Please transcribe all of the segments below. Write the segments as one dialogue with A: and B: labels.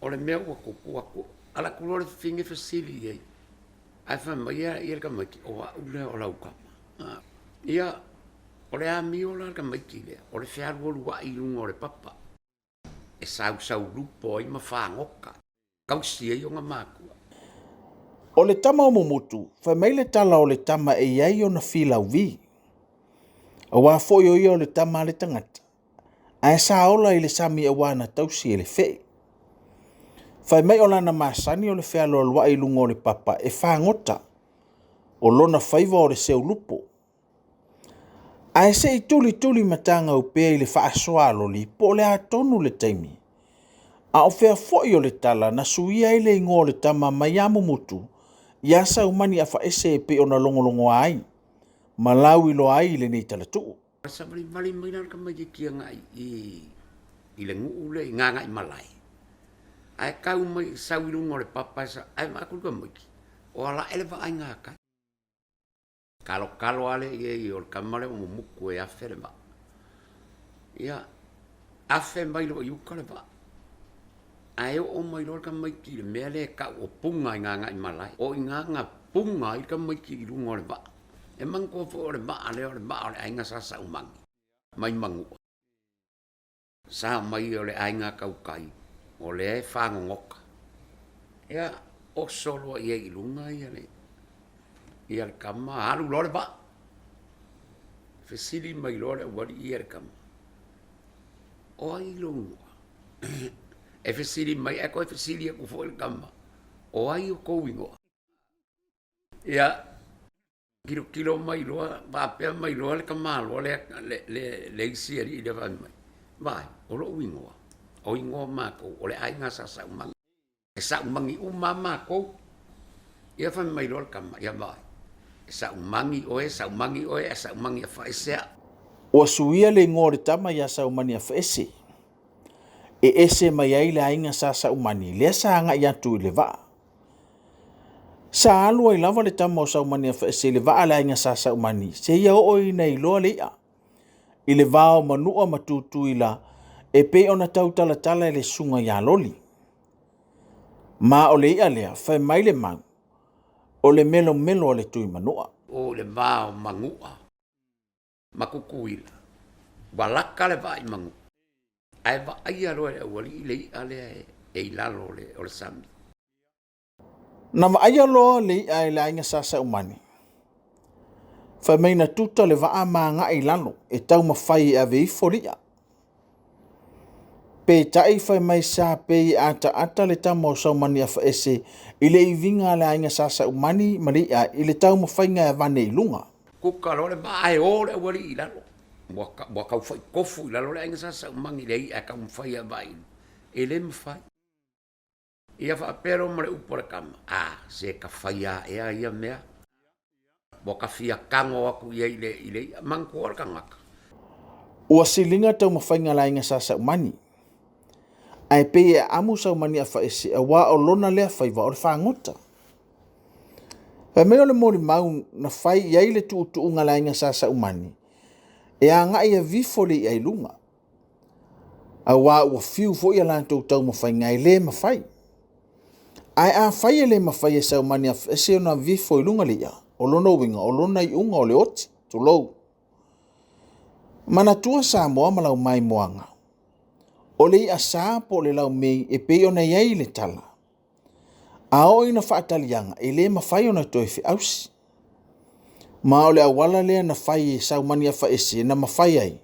A: O le mea ua tupu atu, ala atu loa le fafine fesili i ai, ae fai mai ia le tamaiti, o au lea o lau tama. Ia, o le amio la a le tamaiti lea, o le fealualuai i luga o le papa, e sausaulupo ai ma fagota, tausi ai ona matua.
B: O le tama o Mumutu, fai mai le tala o le tama e i ai ona filauvi. Aua foi o ia o le tama a le tagata, ae sa ola i le sami aua na tausi e le fee. Fai mai o lana masani o le fealoaloai i luga o le papa e fagota, o lona faiva o le seulupo. Ae se i tulituli matagau pea i le faasoa a Loli po o le a tonu le taimi, a o fea foi o le tala na suia ai le igoa o le tama mai ia Mumutu ia Saumaniafaese e pei ona logologoa ai ma lauiloa ai i lenei talatuu.
A: Ua savalivali mai la le tamaitiiti agai i i le nuu lea i Gagaimalae, ae tau mai sau i luga o le papa ae vaai atu le tamaiti o ala ae le vaa i gatai. Talotalo lava lea i ai o le tama lea o Mumutu e afe le vaa. Ia, afe mai loa i uta le vaa, ae oo mai loa le tamaiti i le mea lea e tau o Puga i Gagaimalae, o i ina na puga ai le tamaiti i luga o le vaa. E manatua foi o le vaa lea o le vaa o le aiga Sa Saumani mai Manua. Sa mai o le aiga tautai o lea e fagogota. Ia, oso loa i ai i luga ia le ia le tama alu loa le vaa. Fesili mai loa le aualii ia i le tama, o ai lou igoa? E fesili mai ae toe fesili atu foi le tama, o ai outou igoa? Ia, tilotilo mai loa, faapea mai loa le tamaloa lea, le isi alii lea fai mai, vaai, o lou igoa, o igoa o matou, o le aiga Sa Saumani. E saumani uma lava matou. Ia fai mai loa le tama, ia vaai, e saumani oe, saumani oe, ae saumani afaese au.
B: Ua suia le igoa o le tama ia Saumaniafaese, e ese mai ai le aiga Sa Saumani lea sa agai atu i le vaa. Sa alu ai lava le tama o Saumaniafaese i le vaa a le aiga Sa Saumani seia oo ina iloa le i'a i le va o Manua ma Tutuila e pei ona tautalatala e le susuga ia Loli. Ma o le i'a lea, fai mai le mau, o le melomelo a le Tuimanua.
A: O le va o Manua ma Tutuila, ua laka le vaa i Manua, ae vaaia loa e le aualii le i'a lea e i lalo o le sami.
B: Na vaaia loa le i'a e le aiga Sa Saumani, fai mai na tuta le vaa ma agai i lalo e taumafai e ave ifo le i'a. Peitai fai mai sa pei e ataata le tama o Saumaniafaese i le iviga a le aiga Sa Saumani ma le i'a i le taumafaiga e avane i luga.
A: Kuka loa le vaa ae o le aualii i lalo. Ua tau faitofu i lalo le aiga Sa Saumani i le i'a e taumafai e avai i luga. E le mafai. Ia faapea loa ma le upu a le tama, A, se ta faia ea ia mea. Ua ta fia tago atu i ai i le i'a, manatua le tagata.
B: Ua siliga taumafaiga a le aiga Sa Saumani, ae pei e aamu Saumaniafaese aua o lona lea faiva o le fagota. Fai mai o le molimau na fai i ai le tuutuuga a le aiga Sa Saumani, e agai avifo le i'a i luga. Aua ua fiu foi a latou taumafaiga e le mafai. Ae afai e le mafai e Saumaniafaese ona vifo i luga le i'a, o lona uiga o lona iuga o le oti, tulou. Manatua Samoa ma lau maimoaga, o le i'a sa po o le laumei e pei ona i ai i le tala, A oo ina faataliaga, e le mafai ona toe feausi. Ma o le auala lea na fai e Saumaniafaese na mafai ai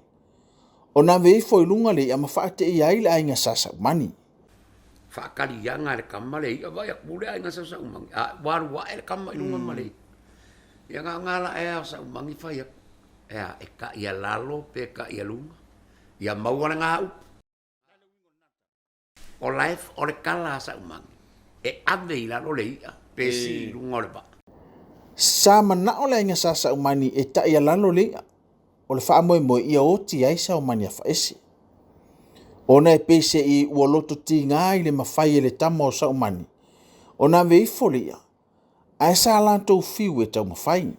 B: ona ave ifo i luga le i'a ma faateia ai le aiga Sa Saumani.
A: Faataliaga e le tama le i'a, vaai atu le aiga Sa Saumani, a ua alu ae le tama i luga ma le i'a. Ia na o gala ea o Saumani fai atu, e a, e tai a lalo pe tai a luga, ia maua le gaupu. O la e, o le tala a Saumani, e ave i lalo le i'a pe sii i luga o le vaa.
B: Sa manao le aiga Sa Saumani e taʻialalo le i'a, o le faamoemoe ia oti ai Saumaniafaese. Ona e pei se i ua loto tiga i le mafai e le tama o Saumani ona ave ifo le i'a, ae sa latou fiu e taumafai.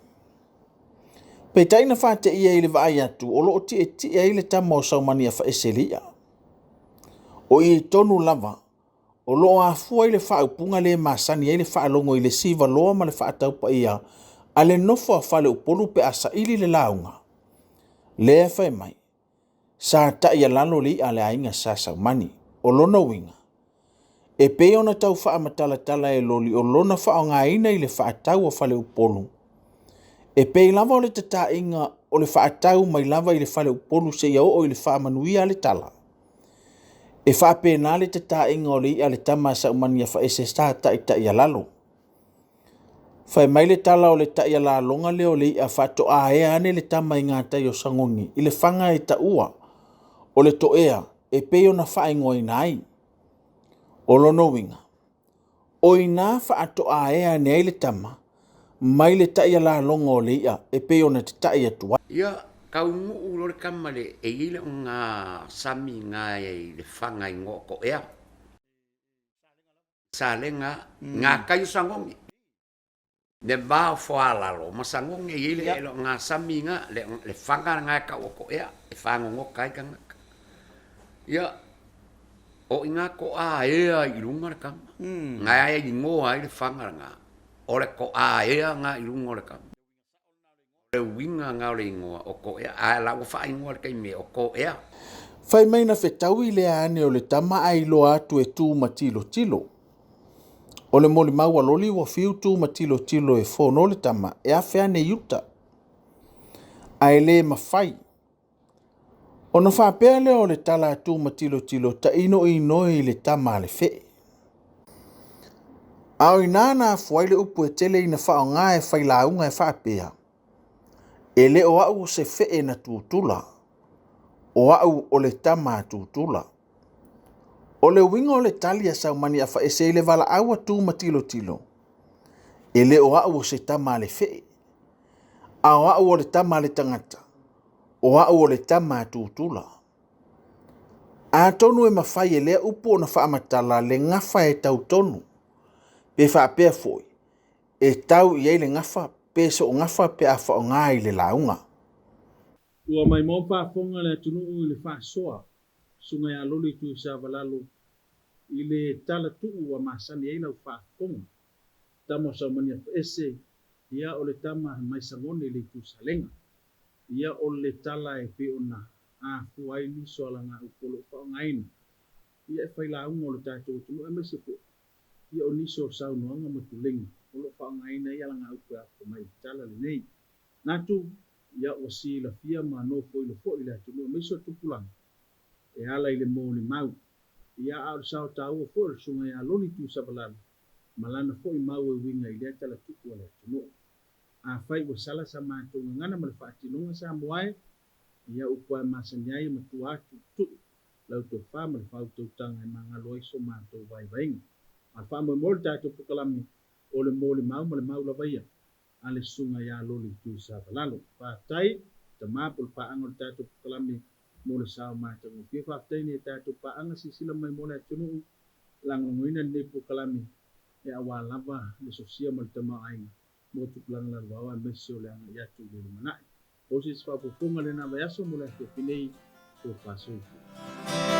B: Peitai na faateia i le vaai atu o lo o tietie ai le tama o Saumaniafaese i le i'a. O i tonu lava O lo o afua i le faaupuga le masani ai le faalogo i le sivaloa ma le faataupaia a le nofo a Faleupolu pe a saili le lauga. Lea fai mai, sa ta'ialalo le i'a a le aiga Sa Saumani. O lona uiga, e pei ona tau faamatalatala e Loli o lona faaaogaina i le faatau a Faleupolu, e pei lava o le tata'iga o le faatau mai lava i le Faleupolu seia oo i le faamanuia a le tala. E faapena le tata'iga o le i'a a le tama a Saumani-afaese sa taita'ialalo. Fai mai le tala o le ta'ialaloga lea o le i'a faatoa ea ane le tama i gatai o Sagogi i le faga e taua o le to'ea e pei ona faaigoaina ai. O lona uiga, o ina faatoa ea ane ai le tama mai le ta'ialaloga o le i'a e pei ona tata'i atu ai.
A: Ia, taunuu loa le tama i le, e i ai le oga sami na i le faga i igoa o to'ea. Salega, gatai o Sagogi. Le va o Foalalo ma Sagogi e i ai le oga sami na, le faga na e tau o to'ea, e fagogota ai tagata. Ia, o i ina to'a ea i luga le tama, na e igoa ai le faga lena, o le to'a ea na i luga o le tama. O le uiga na o le igoa o to'ea, ae la ua faaigoa i le taimi o to'ea.
B: Fai mai na fetaui lea ane o le tama ae iloa atu e tu ma tilotilo. O le molimau a Loli ua fiu tu ma tilotilo e fono le tama e afe ane i uta, ae le mafai. Ona faapea lea o le tala a tu ma tilotilo ta'ino'inoi i le tama a le fe'e. A o ina na afua ai le upu e tele ina faaaoga e failauga e faapea, e le o a'u o se fe'e na tutula, o a'u o le tama a tutula. O le uiga o le tali a Saumani-afaese i le valaau a tu ma tilotilo, e le o a'u o se tama a le fe'e, a o a'u o le tama a le tagata, o a'u o le tama a tutula. Atonu e mafai e lea upu ona faamatala le gafa e tau tonu, pe faapea foi, e tau i ai le gafa pe soogafa pe a faaaoga i le lauga.
C: Ua maimoa faafofoga le atunuu i le faasoa Susuga ia Loli Tuisavalalo i le tala tuu ua masani ai lau faafofoga. Tama o Saumaniafaese, ia o le tama mai Sagone i le itu Salega. Ia o le tala e pei ona afua ai nisi o alagaupu o lo o faaaogaina ia e failauga o le tatou atunuu aemaise foi ia o nisi o saunoaga ma tuleiga o lo o faaaogaina ai alagaupu e afua mai i le tala lenei. Manatu, ia ua silafia ma nofoilo foi le atunuu aemaise o tupulaga e ala i le molimau. Ia a o le sao taua foi o le Susuga ia Loli Tuisavalalo ma lana foi mau e uiga i lea tala tupu a le atunuu. Afai ua sala sa matou gagana ma le faatinoga Samoa e, ia upu lava e masani ai e matua atu tuu lau tofa ma le faautautaga e magalo ai so matou vaivaiga. A o le faamoemoe o le tatou pokalame o le molimau ma le mau lava ia a le Susuga ia Loli Tuisavalalo. Faafetai tama po o le paaga o le tatou pokalame mo le sao matagofie. Faafetai i a tatou paaga silasila mai mo le atunuu lagolagoina lenei pokalame e aua lava le sosia ma le tamaoaiga mo tupulaga lalovaoa aemaise o le agai atu i le lumanai. O se isi faaopoopoga lena vaiaso mo le afiafi nei, tofa soifua.